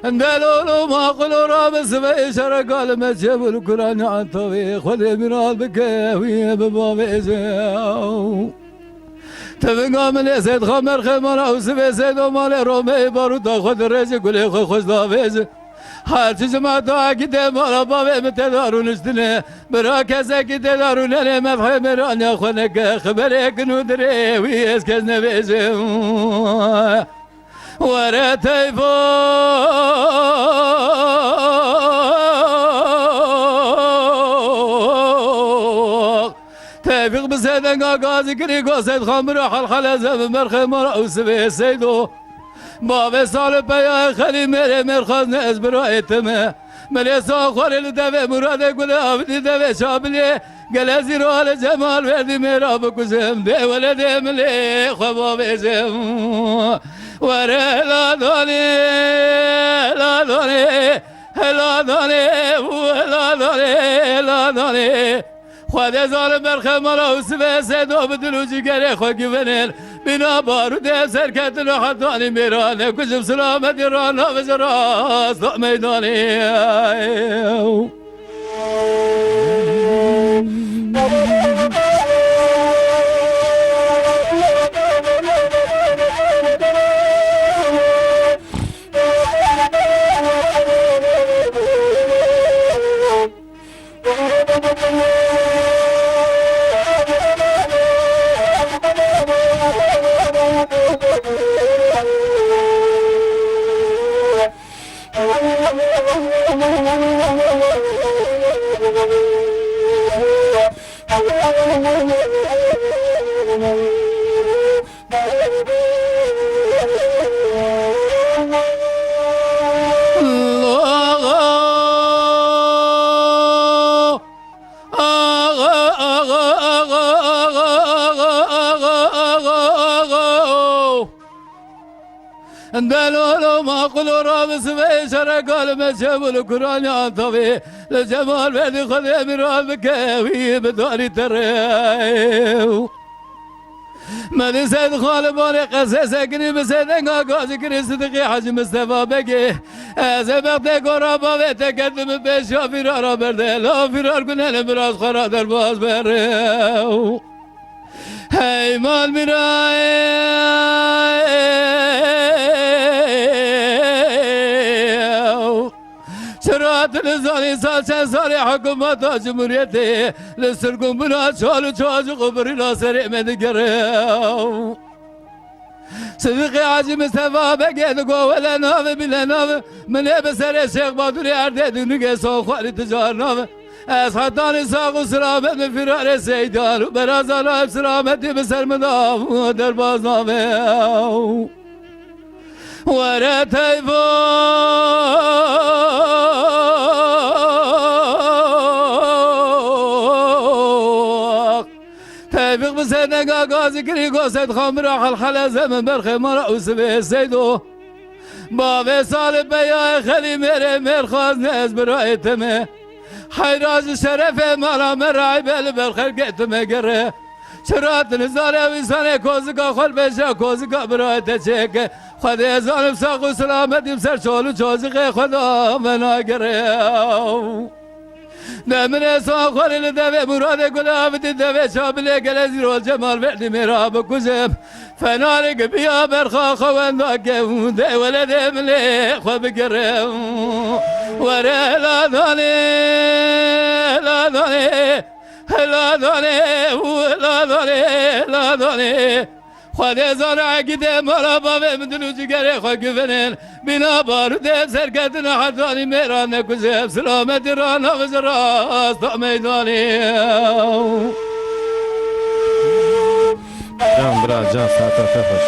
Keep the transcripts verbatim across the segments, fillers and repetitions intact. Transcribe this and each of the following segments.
Delolo maqilo rabisve şereka li meçe bul Kur'an antavê Xwedê miral bike wî bi bavêje. Tevinga min ê Seyd Xamer xemara û sivê Seydo malê Romeyê baruta xwe di rêje gulê xwe xweş davêje. Her çi cimata ekî tê mala bavê min tê darûniştinê. Bira kesekî tê darûnenê mevhê mêraniya xwe neke. Xiberê kin û dirê wî ez kes nebêjim. Were teyfo. Tevfîq bi sedenga gazî kirî go Seyd Xan bira halxale zevin berxê mara û sivê Seydo. Bavê salê peyayê xelî mêrê mêrxazne ez bira êtime. Milê sa xwarê li devê Muradê gulê avdî devê Şabilê. Gele zîro li Cemal verdî mêra bikuzim. Dê weledê milê xwe bavêjim. Were ladanê, ladanê, ladanê, ladanê, ladanê. Xwedê zalim berxemara û sivê Seydo bi dil û cîgerê xwe givinin. Bîna barûdê serketin û hetanî mêra nekujim silametî ra navêje rasta meydanê. Delolo maqilo rabisve şereka li meçe bul Kur'an antavê li Cemal verdî Xwedê miral bike wî bi darî terê. Medî Seyd Xalibanê qesê sekinî bi sedenga gazî kirî Sidîqî Hecî Mistefa Begê. Ez ê bextê gora bavê te ketim pêşiya fîrara berde. La fîrar gune li miraz xwe ra derbaz bere. Hey mal mîrayê. Çira tu nizanî sal çend salê hikûmeta Cumhuriyetê li sirgûnbûna çal û çocik û birîna serê me digere? Sidîqê Hacî Mistefa Begê digo wele navê bîle navê min ê bi serê Şêx Badûrê erdê dûnigê son xwarî ticar navê. Ez hetanî sax û silamet bi firarê seydan û berazana ev silametî bi ser min da û derbaz navê. Were teyfo. Tevfîq bi sedenga gazî kirî go Seyd Xan bira helxele zemin berxê mara û sivê Seydo. Bavê salê peyayê xelî mêrê mêrxazne ez bira êtime. Heyra ji şerefê mala me raybe li ber xelkê tu me gere. Çira tu nizane wîsanê kozika xwe li pêşa kozika bira te çêke. Xwedê zalim sax û silametî bi ser çol û çocixê xwe da me nagere. Demê sa xwarê li devê Muradê Gul avitî devê Şabilê gelê zîrol Cemal verdî mêra bikujim. Fenarê gibiya berxa xewenda kevûn de weledê milê xwe bigirim. Were ladanê, ladanê, ladanê, ladanê, ladanê. Xwedê zana egîdê mala bavê min dil û cigerê xwe givinin. Bîna barûdê serketina hetanî mêra nekujê ev silametî ra navêje rasta meydanê. Can bira, can, saeta te xweş.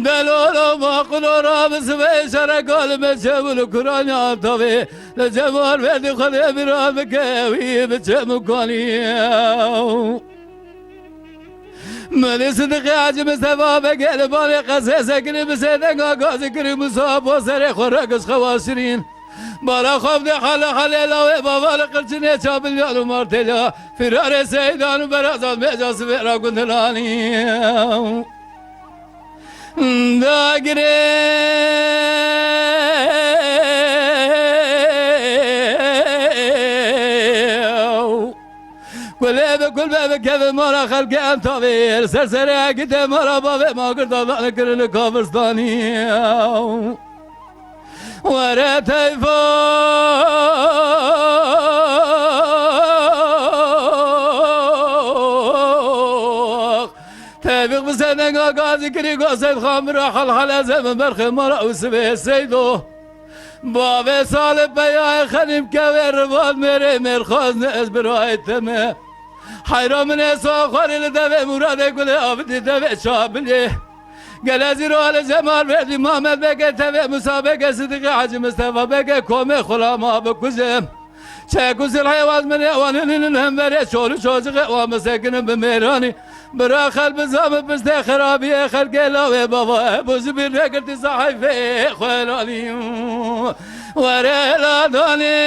Delolo maqulora bi sibê şereka li me çev û li kuraniya tavê li cem Arvêrdî Xwedê bira bike wî bi çem û kanî. Milî Sidiqê Hacî Mistefa Begê li balê qesê sekinî bi sê denga gazî kirî Musa bo serê xwe regiş xewa şirîn. Bara xwe bidê hela helêla wê bava li qirçinê çabilyan û martêla. Firarê seydan û berazan mêca sivêra gundilanî. Dagirê. Kulê bi kul be bi kevê mara xelkê em tavê. Ser serê ekî tê mara bavê ma girda dane kirin li kavirstanî. Were teyfaq. Tevîq bi sedenga gazî kirî go Seyd Xan bira hal hal ez em berxê mara û sibê Seydo. Bavê salê peyayê xenîm kevê rivat mêrê mêrxazne ez birayê te me. Heyra min ê saxwarê li devê Muradê Gulê Abidî devê Çabilê. Gel ez îro li Cemal Verdî Mamed Bege tevê Musa Bege Sidîqê Hacî Mistefa Bege komê xulama bikujim. Çek û silhê waz min ê wan hinin hemberê çol û çocixê wan bisekinin bi mêranî. Bira xel bi zam û piştê xerabiyê xelkê lawê bava Ebu Zibîr negirtî sahayfê xwe lanî. Were la danê,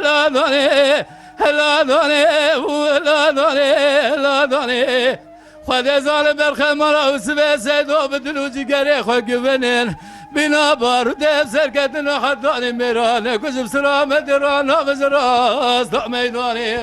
la danê, la danê, la danê, la danê. Xwedê zalim berxemara û sibê Seydo bi dil û cîgerê xwe givinin. Bîna barûdê serketin û hetanî mêrane ku ji silametê ra navê ji rasta meydanê.